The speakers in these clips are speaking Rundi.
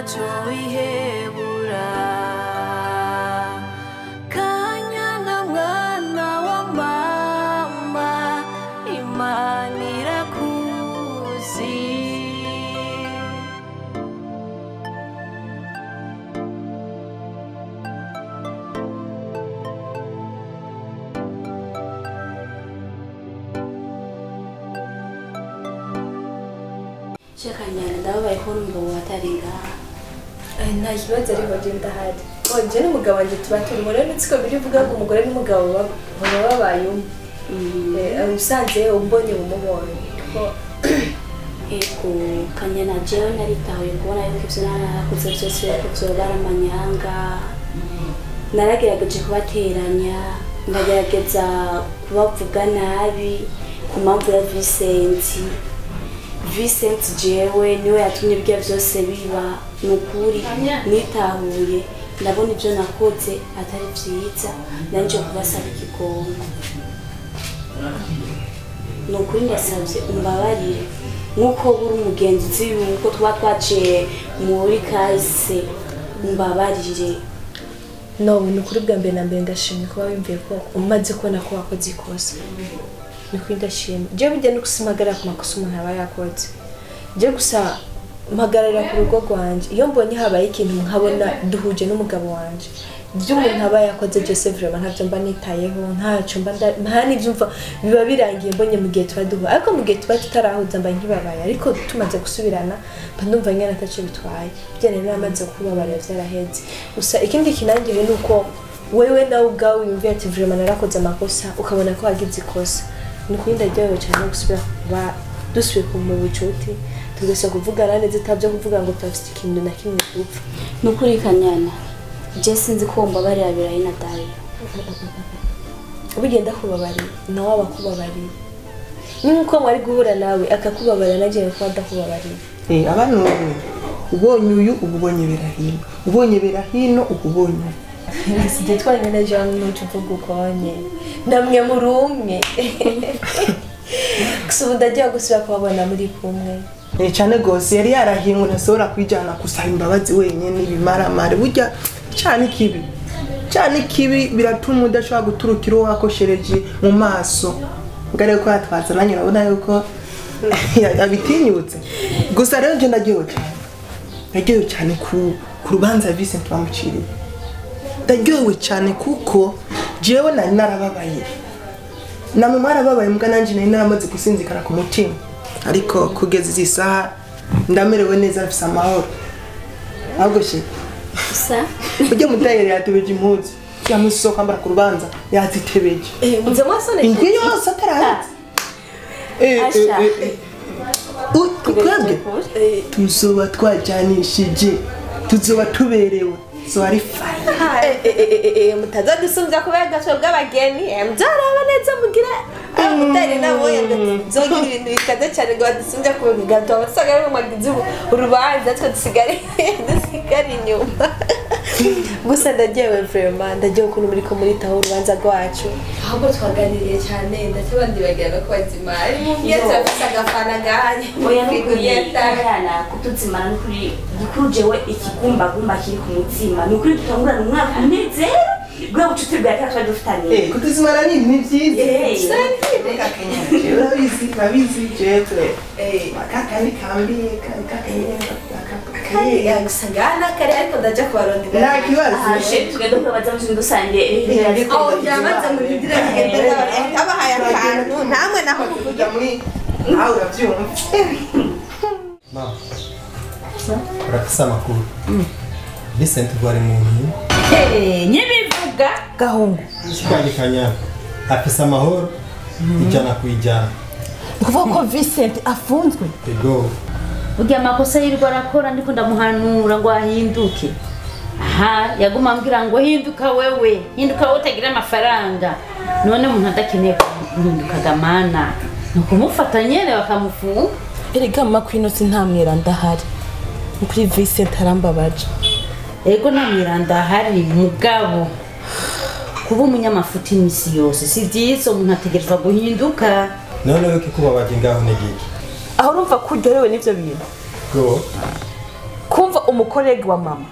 ntaco wihebura. Kanyana mwana wa mama, Imana irakuzi. Shakanyana ndababaye kubona umugabo atari ngaha. Nta kibazo ariko je ndahari. Nje n'umugabo wanje tuba turi rero nitsiko birivuga ngo umugore n'umugabo baba babaye umwe. Usanze umbonye umubonye. Ego Kanyana jewe naritahuye kubona yuko ivyo narakoze vyose yuko vyoba ari amanyanga. Naragerageje kubateranya, ndagerageza kubavuga nabi ku mpamvu ya Vincent. Vincent jewe niwe yatumye ibyo byose biba. Nukuri nitahuye ndabona ibyo nakoze atari byiza, nanje kubasaba ikigongo. Nukuri ndasabye umbabarire nkuko buri umugenzi uzi yuko tuba twaciye muri kahise, umbabarire. No, nukuri bwa mbere na mbere ndashimye kuba wimviye ko umaze kubona ko wakoze ikosa. Nukuri ndashimye. Je burya no gusimagara ku makosa umuntu aba yakoze. Je gusa mpagarara ku rugo rwanje. Iyo mbonye habaye ikintu nkabona duhuje n'umugabo wanje, ibyo umuntu aba yakoze byose vraiment ntavyo mba nitayeho, ntaco mba nta n'ivyumva biba birangiye mbonye mu gihe tuba duhuye. Ariko mu gihe tuba tutarahuza mba nkibabaye, ariko tumaze gusubirana mba ndumva nyene ataco bitwaye. Byo rero namaze kubabarira vyaraheze. Gusa ikindi kinangiye nuko wewe nawe ubwawe wiyumviye ati vraiment narakoze amakosa, ukabona ko wagize ikosa. Nukuri ndaryohewe cyane gusubira kuba dusubiye ku mu bucuti, tugasa kuvugana neza itabyo kuvuga ngo turafite ikintu na kimwe dupfa. Nukuri Kanyana je sinzi ko mbabarira birayi na Dario. Ubigenda kubabarira nawe abakubabariye. Nuko mwari guhura nawe akakubabarira nagiye ko adakubabariye. Abana ubonye uyu ubonye Berahino, ubonye Berahino ubonye. Sije twanye na Jean n'utuvuga ukonye. Namwe muri umwe. Gusa ubu ndagiye gusubira kubabona muri kumwe. Cyane gose yari yarahinwe ntasubira kwijana gusaba imbabazi wenyene ibimaramare. Burya cyane kibi. Cyane kibi biratuma udashobora guturukira uwo wakoshereje mu maso. Ngare ko yatwaza nanyu urabona yuko abitinyutse. Gusa rero nje ndagiye cyane. Ndagiye cyane ku rubanza Vincent bamuciriye. Ndaryohewe cyane kuko jewe nari narababaye. Namwe mwarababaye mbwa nanje nari naramaze gusinzikana ku mutima. Ariko kugeza izi saha ndamerewe neza mfise amahoro. Ahubwo she gusa ujye mutayeri yatebeje impuzu yamusoka ambara ku rubanza yazitebeje. Muze mwasone indwi yose atarahetse. Twebwe tuzoba twajanishije, tuzoba tuberewe, tuzoba ari fire. Mutazadusumbya kubera agasho bw'abageni, muzaraba neza mugira mutari nabo nzogira ibintu bikaze cyane ngo badusumbya kubera gato abasaga ari mwagize urubanza twe dusigare inyuma. Gusa ndagiye vraiment ndagiye ukuntu muri ko muritaho urubanza rwacu. Ahubwo twaganiriye cyane ndetse abandi bagira no kubazima ari mu myezi afite agafana gahanye. Oya nukuri kutuzimana nukuri gikuru jewe ikigumbagumba kiri ku mutima. Nukuri dutangurana umwaka umunezero bwa bucuti bwa kera twari dufitanye. Kutuzimana ni byiza. Urabizi urabizi jewe. Akakandi kambi kakanye kariya gusa ngana kare ariko ndaja kubarondera. Nta kibazo. Tugenda kubaza mu dusange. Aho byamaze muri ndira kugenda abahaye akantu namwe naho kuja muri nawe uravyumva. Ma. Urafise amakuru. Vincent gwari mu nkingo. Nyibivuga gahungu. Ishikanye Kanyana. Afise amahoro 100%. Kuvuga ko Vincent afunzwe. Ego. Burya amakosa yirirwa arakora ndiko ndamuhanura ngo ahinduke. Aha yaguma ambwira ngo hinduka wewe, hinduka wowe utagira amafaranga. None umuntu adakeneye guhinduka gamana. Nukumufata nyene bakamufunga. Erega mama kwinotsi nta mweranda ahari. Kuri Vincent arambabaje. Ego nta mweranda ahari mugabo. Kuba umunyamafuti imisi yose si vyiza, umuntu ategerezwa guhinduka. None wewe kikubabaje ngaho negiki? Aho urumva ko uryohewe n'ivyo bintu. Go. Kumva Umukorege wa mama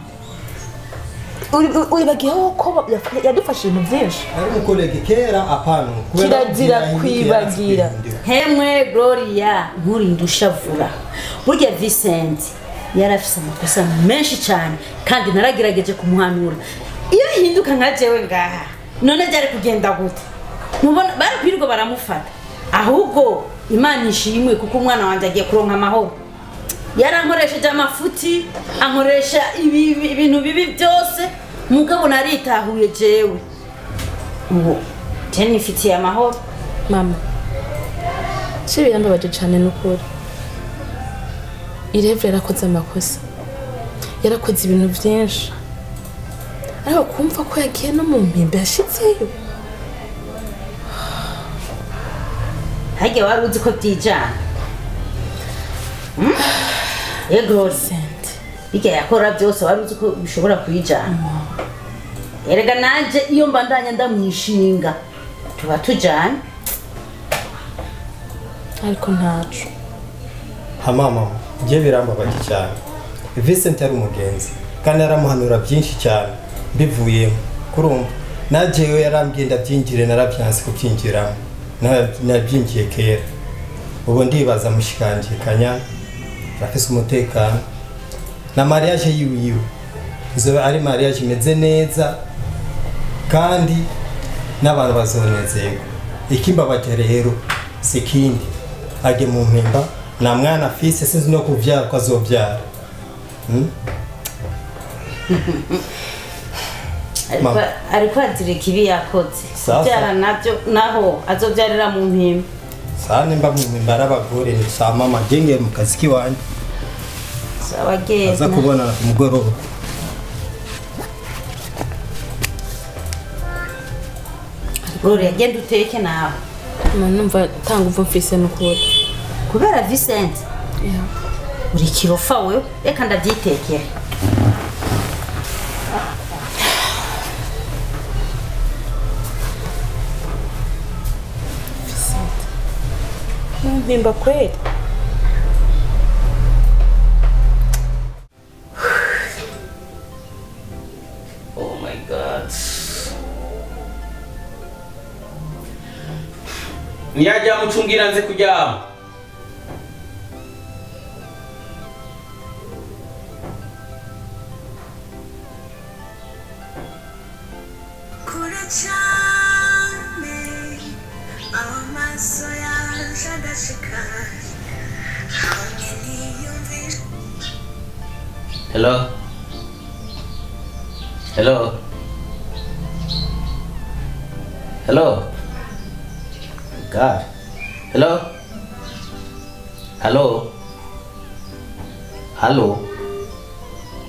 uribagiyeho ko yadufashe ibintu byinshi. Ari umukorege kera apana. Kirazira kwibagira. Hemwe Gloria, nkurinde ushavura. Burya Vincent yarafise amakosa menshi cyane kandi naragerageje kumuhanura. Iyo ahinduka nka jewe ngaha, none byari kugenda gute? Mubona bari kwirirwa baramufata. Ahubwo Imana ishimwe kuko umwana wanjye agiye kuronka amahoro. Yarankoresheje amafuti, ankoresha ibintu bibi byose, mugabo naritahuye jewe. Ubu je nifitiye amahoro. Mama, si birambabaje cyane n'ukuri. Irevre yarakoze amakosa, yarakoze ibintu byinshi, ariko kumva ko yagiye no mu mpimba yashitseyo. Harya wari uzi ko byijana? Yego bijya yakora byose wari uzi ko bishobora kuyijana. Erega nanje iyo mbandanya ndamwishinga tuba tujana. Ariko ntaco. Hamama, ngiye birambabaje cyane. Vincent yari umugenzi kandi yaramuhanura byinshi cyane mbivuyemo. Kurumva najewe yarambwiye ndabyinjire, narabyanse kubyinjiramo. Nabyinjiye kera. Ubu ndibaza mushikanje Kanya afise umutekano na mariage yiwiwe izoba ari mariage imeze neza kandi n'abantu bazonezerwa. Ikimbabaje rero si kindi, age mu mpimba na mwana afise, sinzi no kuvyara ko azovyara. Ariko azireka ibi yakoze kubyara nabyo naho azobyarira mu mpimba. Sa nimba mu mpimba arabagore ni sa mama genge mu kazi kiwanje. Sawa genda. Aza kubonana ku mugoroba. Gloria genda uteke nawe. Numva tanga umva mfise n'ukuri. Kubera Vincent. Uri kirofa wewe, reka ndavyitekera. Mpimba kweli. Oh my God. Niyajya mucungira nze kuryama. Kure cyane amaso yanje adashika hamwe niyumvisha. Hello? Hello? Hello? God. Hello? Hello? Hello?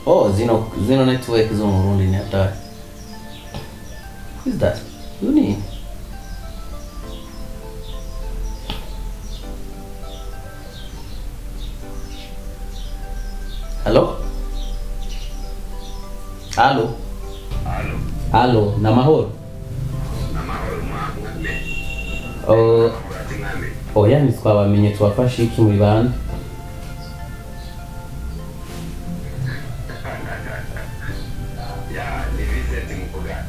Oh, zino network zo mu Burundi ni hatari. Who is that? Uni. Hello? Hello? Hello. Hello, namahoro. Namahoro mwamwe. Oh, oya ntitwabamenye twafashe iki muri bande? Ya, ni Vincent Muvuga.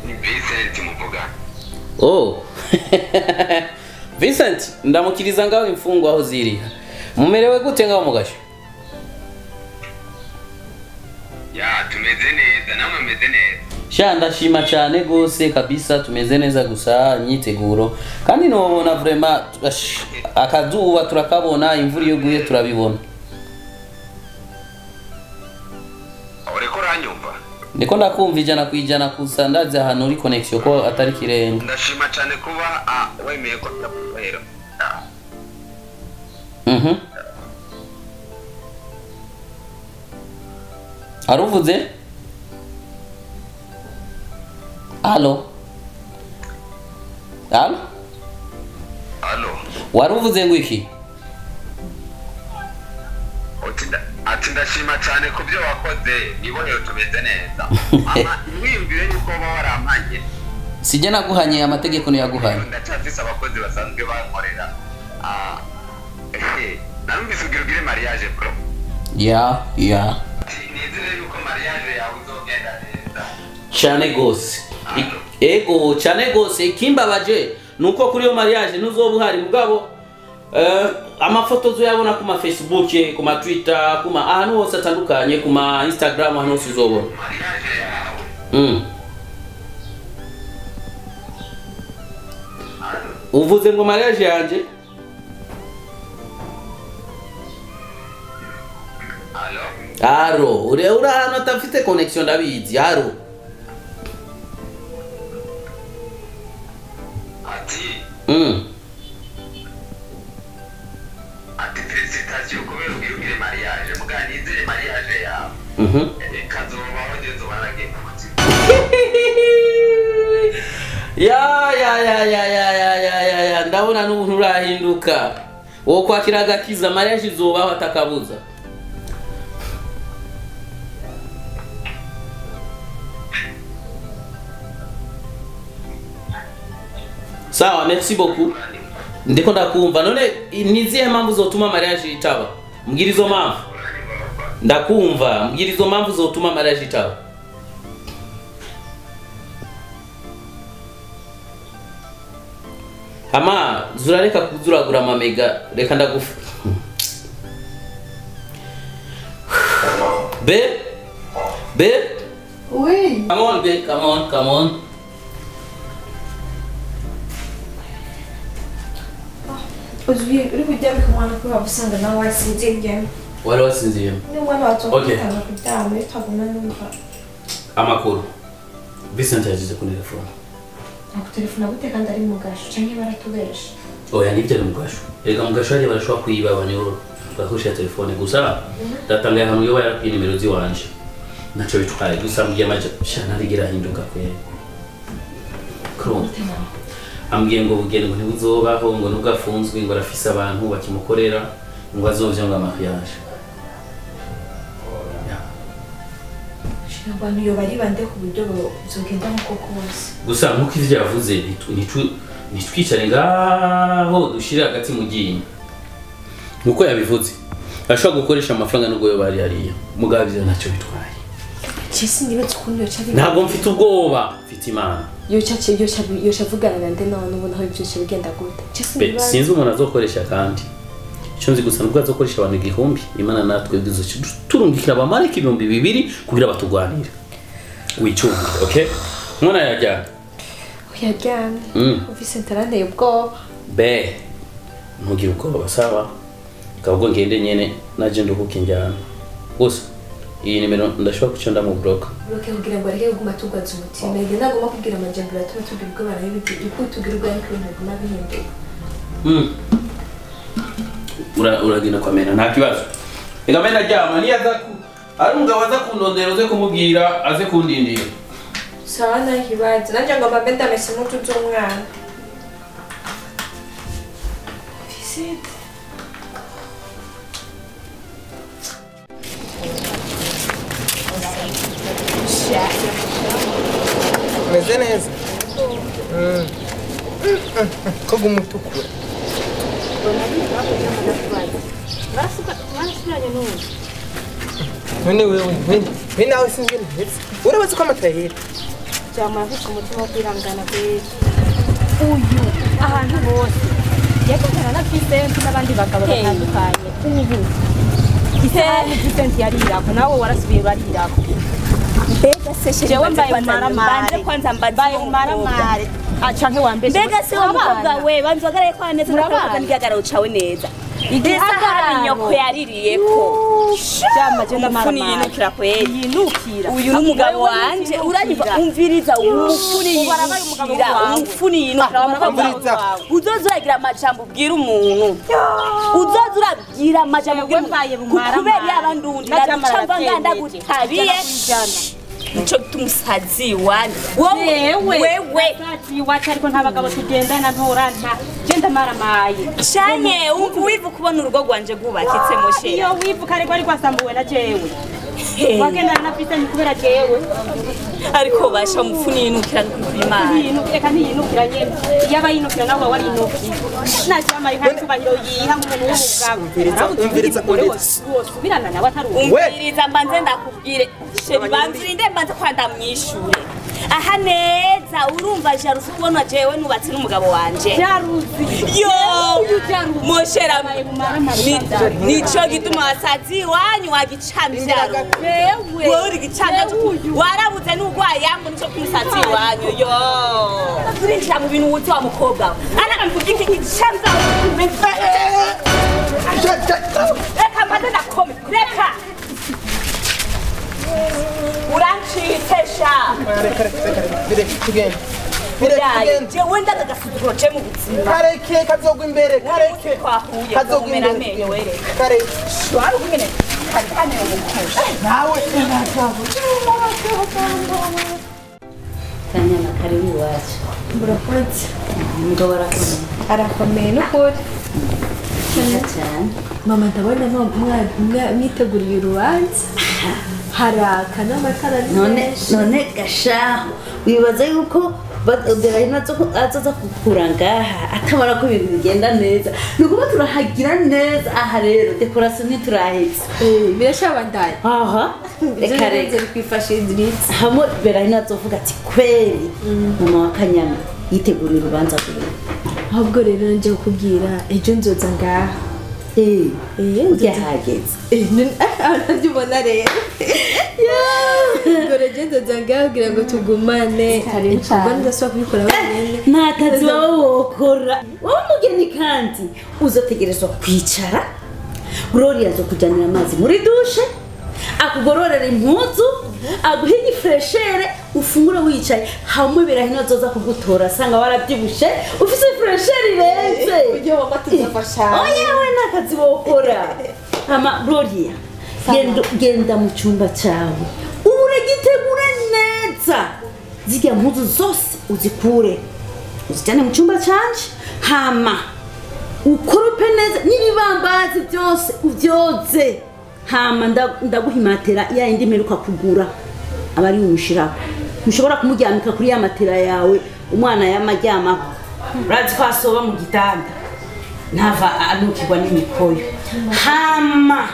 Ni Vincent Muvuga. Oh. Vincent, ndamukiriza ngaho imfungwa aho ziri. Mumerewe gute ngaho mugasho? Ya, tumeze neza, namwe meze neza. Sha ndashima cyane gose kabisa, tumeze neza gusa imyiteguro. Kandi nobona vraiment akazuba turakabona, imvura iyo guye turabibona. Uriko uranyumva? Ndiko ndakumva 100% kusa ndazi ahantu uri connection ko atari kirenga. Ndashima cyane kuba wemeye ko ndakubahera. Aruvuze? Allo? Allo? Allo? Waruvuze ngo iki? Ati ndashima cyane ku byo wakoze, nibohero tumeze neza. Mama, wiyumvire yuko baba warampanye. Sijye naguhanye, amategeko ni yaguhanye. Ndacyafise abakozi basanzwe bankorera. Narumvise ugira ugire mariage bro. Ya ya. Nizere yuko mariage yawe uzogenda neza. Cyane gose. Ego cyane gose ikimbabaje nuko kuri yo mariage ntuzoba uhari mugabo amafoto uzayabona ku ma Facebook, ku ma Twitter, ku ma ahantu hose atandukanye, ku ma Instagram, ahantu hose uzobona. Uvuze ngo mariage yanje? Aro, uri ahantu atafite connection ndabizi, aro. Ati. Ati felicitation kubera ugira mariage, muganizere mariage yawe. Kazobaho ngezo baragiye kumutima. Ya ya ya ya ya ya ya ya ya ndabona n'ubuntu urahinduka. Wo kwakira agakiza mariage izobaho atakabuza. Sawa, merci beaucoup. Ndiko ndakumva. None nizihe mpamvu zotuma mariage itaba? Mbwira izo mpamvu. Ndakumva, mbwira izo mpamvu zotuma mariage itaba. Ama zurareka kuzuragura mamega, reka ndagufa. Be? Be? Oui. Come on, be, come on, come on. Uzuye uri kuryamika umwana ko wabusanga nawe wasinziriye. Wari wasinziriye? Ni umwana watokutanga kuryama utaguma numva. Amakuru. Vincent yagize ku telefone. Akutelefona gute kandi ari mu gasho canke baratubesha? Oya nibyo ari mu gasho. Erega mu gasho hari barashobora kuyiba abanyoro bakoresha telefone gusa. Ndatangaye hamwe yo yarakwiye nimero ziwanje. Naco bitwaye gusa mbwiye amaje sha narigira hinduka kwe. Kro. Ambwiye ngo bugeni ngo ntibuzobaho ngo nubwo afunzwe ngo arafise abantu bakimukorera ngo azovyonga mariage. Abantu yo bari bande ku buryo buzogenda nkuko kose. Gusa nkuko ivyo yavuze nitwicare ngaho dushire hagati mu ginyo. Nkuko yabivuze ashobora gukoresha amafaranga nubwo yo bari hariya. Mugabo ivyo ntacyo bitwaye. Cisi nibatse ukuntu yoca biba. Ntabwo mfite ubwoba, mfite Imana. Yoca avugana nande none ubona aho ivyo bigenda gute. Sinzi umuntu azokoresha kandi. Icyo nzi gusa nubwo azokoresha abantu 1000, Imana natwe bizoca turungikira abamarayika 2000 kugira batugwanire. Wicunge, okay? Mwana yajyana. Yajyana. Vincent aranteye ubwoba. Be. Ntugire ubwoba sawa. Kabwo ngende nyene naje nduhuke njyana. Gusa iyi nimero ndashobora kuca ndamublock. Block kugira ngo areke kuguma tugwaza umutima. Ege nagoma kugira amajambo atuma tugira ubwoba nayo uko tugira ubwoba ariko ntaguma bihinduka. Uragenda kwa mena nta kibazo. Ega mena ryama ni aza ku ari umugabo aza kundondera uze kumubwira aze kundindira. Sawa nta kibazo. Nanje ngomba mbe ndamesa impuzu z'umwana. Vincent. Meze neza. Ko gumutukura. None wewe we nawe sinzi neza. Urabazi ko amata yera. Jama afite umutima wo kwihangana kweri. Uyu ahantu hose yagendana na Vincent n'abandi bagabo batandukanye. Ubu isahani Vincent yarirako nawe warasubiye barirako. Mbega se jewe mbaye umaramare kwanza mbaye umaramare acanke wambeshe. Mbega se wa mukobwa we banzogaraye kwa neza ndakuvuga n'igihagararo cawe neza. Igihagararo nyoko yaririyeko. Jama je ndamaramare. Yinukira kweli. Yinukira. Uyu n'umugabo wanje uranyumva umviriza umufuni yinukira. Umufuni yinukira wa mukobwa. Uzoza uragira amajambo ubwira umuntu. Uzoza urabwira amajambo ubwira umuntu. Kubera yabandundi ndagucamva ngandagutabiye. Nico tumusazi wani. Wewe wewe wacu ariko nta bagabo tugendana ntoranta. Je ndamaramaye. Shanye wivu kubona urugo rwanje rwubakitse moshe. Iyo wivu kare rwari rwasambuwe na jewe. Wagendana na Vincent kubera jewe. Ariko basha mupfuninukira n'Imana. Reka ntiyinukira nyene. Yaba yinukira nawe warinukiye. Nta nta cyubahiro yiha nk'umuntu w'umugabo. Umviriza, umviriza. Wosubirana nawe atari uwo. Umviriza mbanze ndakubwire. Sheri banze urinde mbanze kwa ndamwishure. Aha neza urumva jaruzi kubona jewe nubatse n'umugabo wanje. Jaruzi. Yo, moshera nico gituma wasazi wanyu wagicambyaro. Wewe uri gicambyaro. Warabuze n'ugwaye yangu nico kumusazi wanyu yo. Turinjira mu bintu wuti wa mukobwa. Ana mvuga iki gicambyaro. Reka mbanze ndakome. Reka. Urancitse sha. Reka tugende. Jewe ndagasuzuguro ce mu buzima. Kareke kazogwa imbere, kareke. Kazogwa imbere. Kareke. Wari kumene kane umukosha. Nawe nagabo. Kanyana karibu iwacu. Murakoze. Umugabo arakomeye. Arakomeye n'ukuri. Cyane. Mama ndabona mwiteguriye urubanza. Haraka n'amatara none gashaho wibaza yuko Berahino azoza kukura ngaha atabara ko ibintu bigenda neza ni ukuba turahagira neza aha rero dekorasiyo ntiturahetse birashabandanya aha reka reka bikwifashiriza hamwe Berahino azovuga ati kweri mama wa Kanyana yiteguriye urubanza rwiwe ahubwo rero nje kukubwira ejo nzoza ngaha ujya hageze arabyubona rero ngo rero nzoza ngaha kugira ngo tugumane ubwo ndasubira kubikora wenyine nta kazi wowe wokora wowe umugeni kandi uzotegerezwa kwicara Gloria azokujyanira amazi muri dushe akugororera impuzu aguhe igifreshere ufungure wicaye hamwe Berahino azoza kugutora asanga warabyibushe ufise freshere irenze ujye wama tuzafashanya oya we nta kazi wokora hama Gloria genda mu cyumba cyawe uragitegure neza zirya mpuzu zose uzikure uzijyane mu cyumba cyanje hama ukorope neza n'ibibambazi byose ubyoze hama ndaguhimatera ya indi mperuka kugura abari umushirako mushobora kumuryamika kuri ya matera yawe umwana yamaryamaho urazi ko asoba mu gitanda ntava anukirwa n'imikoyo hama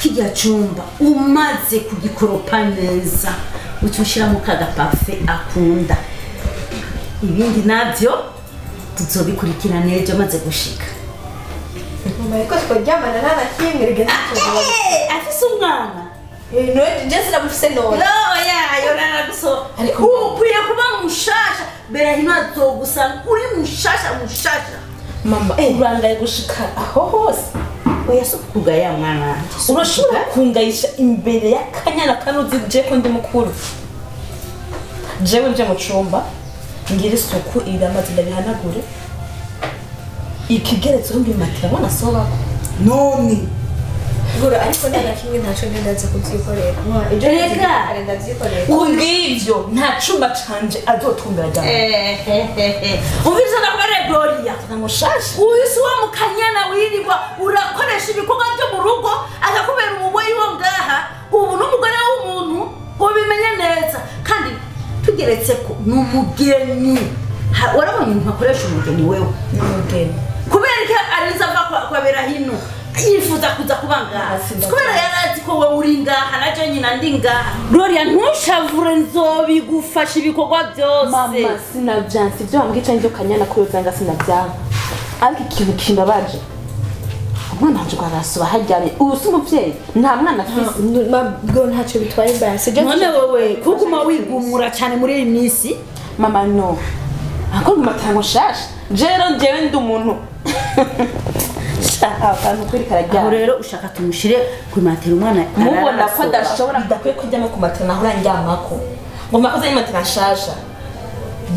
kijya cyumba umaze kugikoropa neza uca ushyiramo kagapafe akunda ibindi nabyo tuzobikurikirana ejo maze gushika mama ariko twaryamana nta na kimwe rega afise umwana je sinamufise none no oya yoraraguso ukwiye kuba mushasha Berahino azogusanga uri mushasha mushasha Mama urangaye gushika aho hose oya si ukugaya mwana wanje urashobora kungayisha imbere ya Kanyana kanuzi je ko ndi mukuru jewe nje mu cumba ngira isuku iramaze ndabihanagure ikigeretseho ngimatira mbona sobako none gura ariko nta na kimwe ntaco ndendaza kubyikorera ibyo Reka. ndavyikorera kubw'ivyo nta cumba canje azotumbera jana umviriza nakubere Gloria mushasha uyu si wa mukanyana wirirwa urakoresha ibikorwa byo mu rugo akakubera umuboyi wo ngaha ubu n'umugore w'umuntu ubimenye neza kandi tugeretse ko ni umugeni warabonye umuntu akoresha umugeni wewe ni umugeni kubera ko arinze ava kwa Berahino yifuza kuza kuba ngaha kubera yarazi ko wowe uri ngaha na je nyina ndi ngaha Gloria ntushavure nzobigufasha ibikorwa byose mama sinavyanse ivyo wambwiye canke ivyo Kanyana ko yozanga sinavyanka ariko ikintu kimbabaje umwana wanje arasuba haryamye ubu si umuvyeyi nta mwana afise bwo ntacyo bitwaye mbase none wowe kuguma wigumura cyane muri iyi minsi mama no ako matanga nshasha je rero njyewe ndi umuntu akantu kweri aho karajyana rero ushaka tumushire ku matera umwana mubona ko adashobora bidakwiye ko njyamo ku matera naho urandyamako ngo makoze y'imatera nshasha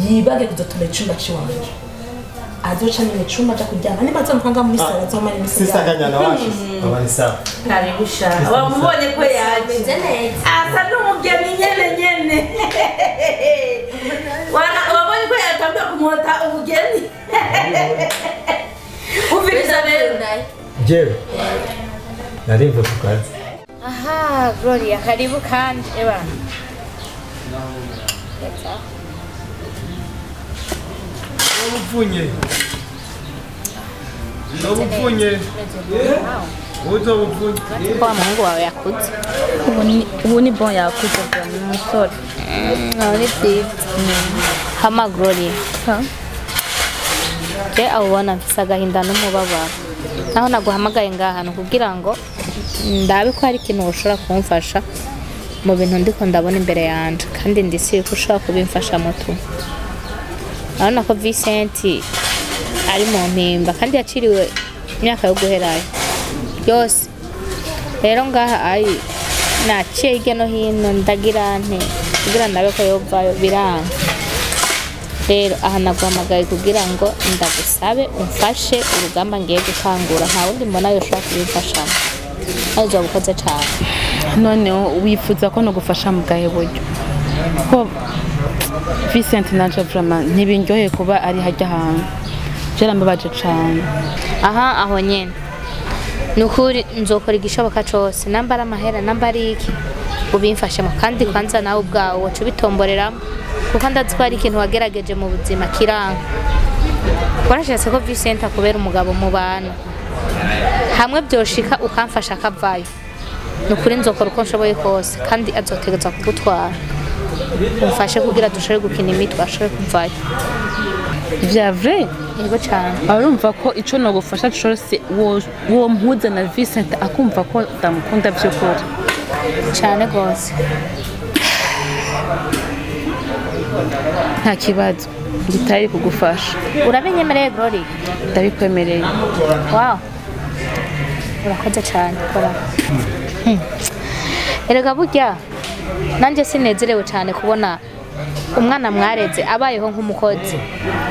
yibage kuzotora icumba ciwanje azoca nyine icumba aja kuryama niba azomukanga muri salo azomara imisi Sista Kanyana wacu aba ni sawa karibu sha wamubonye ko yaje asa n'umugeni nyene nyene wabonye ko yatanguye kumwota ubugeni umviriza rero jewe nari mvuye ku kazi Aha, Gloria, karibu kandi eba. Ubuvunye. Ubuvunye. Uzo ubuvunye. Kwa muhungu wawe yakuze. Ubu ni bon yakuze bwa musore. Aho ni byiza. Hama Gloria. Je awubona mfise agahinda n'umubabaro. Naho naguhamagaye ngaha hantu kugira ngo ndabe ko hari ikintu ushobora kumfasha mu bintu ndiko ndabona imbere yanje kandi ndisiye ko ushobora kubimfasha mutu. Urabona ko Vincent ari mu mpimba kandi yaciriwe imyaka yo guherayo yose. Rero ngaha ayi naciye hirya no hino ndagira nte kugira ndabe ko yovayo biranga. Rero aha naguhamagaye kugira ngo ndagusabe umfashe urugamba ngiye gutangura, nta wundi mbona yoshobora kubimfashamo. Nawe uzoba cyane. None wifuza ko nogufasha mu bwahe buryo? Ko Vincent nanje vraiment ntibindyoheye kuba ari hajya ahantu, byarambabaje cyane. Aha aho nyene nukuri nzokora igishoboka cose, namba ari amahera namba ari iki ubimfashemo, kandi kwanza nawe ubwawe waca ubitomboreramo kuko ndazi ko hari ikintu wagerageje mu buzima kiranga. Warashatse ko Vincent akubera umugabo mu bantu, hamwe byoshika ukamfasha akavayo, nukuri nzokora uko nshoboye kose kandi azotegeza kugutwara. Umfashe kugira dushobore gukina imitwe ashobore kuvayo. Vya vrai? Yego cyane. Arumva ko ico nogufasha cose wo mpuza na Vincent akumva ko ndamukunda by'ukuri. Cyane gose. Nta kibazo, nditari kugufasha. Urabinyemereye Glory? Ndabikwemereye. Wow. Urakoze cyane. Kora. Erega burya nanje sinezerewe cyane kubona umwana mwareze abayeho nk'umukozi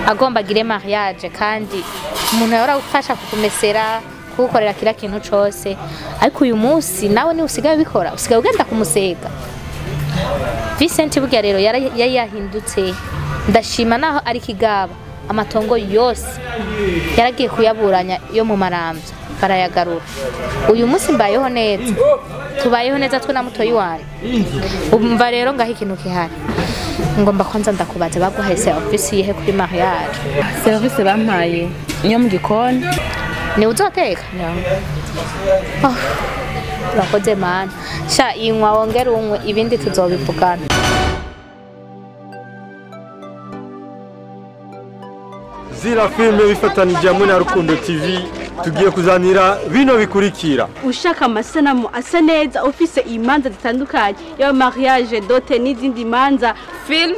agomba agire mariage, kandi umuntu yahora gufasha kukumesera kugukorera kira kintu cose, ariko uyu munsi nawe ni usigaye ubikora, usigaye ugenda kumusega. Vincent burya rero yari yahindutse, ndashima naho ari kigaba amatongo yose yaragiye kuyaburanya yo mu Maramvya barayagarura. Uyu munsi mbayeho neza, tubayeho neza twe na mutoyi wanyu. Umva rero ngaho ikintu kihari, ngomba kwanza ndakubaza baguhaye service yihe kuri mariage? Service bampaye niyo mu gikoni. Ni uzoteka? Oh, urakoze mana. Sha inywa wongere unywe ibindi tuzobivugana. Zira filme bifatanije hamwe na Rukundo TV tugiye kuzanira bino bikurikira. Ushaka amasanamu asa neza ufise imanza zitandukanye, yaba mariage, dote n'izindi manza, film,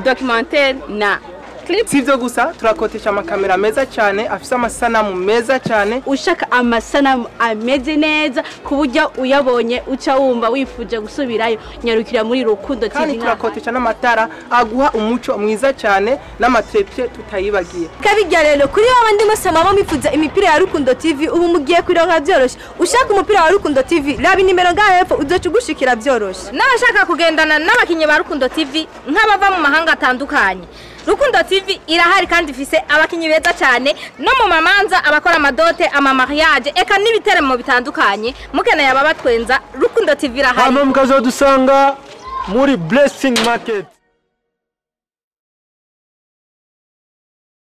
documentaire na clip. Sivyo gusa turakotesha amakamera meza cyane afise amasanamu meza cyane. Ushaka amasanamu ameze neza ku buryo uyabonye uca wumva wifuje gusubirayo, nyarukira muri Rukundo TV. Kandi turakotesha n'amatara aguha umuco mwiza cyane n'amatrepie tutayibagiye. Kabijya rero kuri babandi mwese mama mwifuza imipira ya Rukundo TV ubu mugiye kuronka byoroshe. Ushaka umupira wa Rukundo TV raba inimero ngaho hepfo uzoca ugushikira byoroshe. N'abashaka kugendana n'abakinyi ba Rukundo TV nk'abava mu mahanga atandukanye, Rukundo TV irahari kandi ifise abakinyi beza cyane no mu mamanza, abakora amadote, ama mariage eka n'ibiteremo bitandukanye. Mukeneye ababatwenza, Rukundo TV irahari. Hano mukazodusanga muri Blessing Market.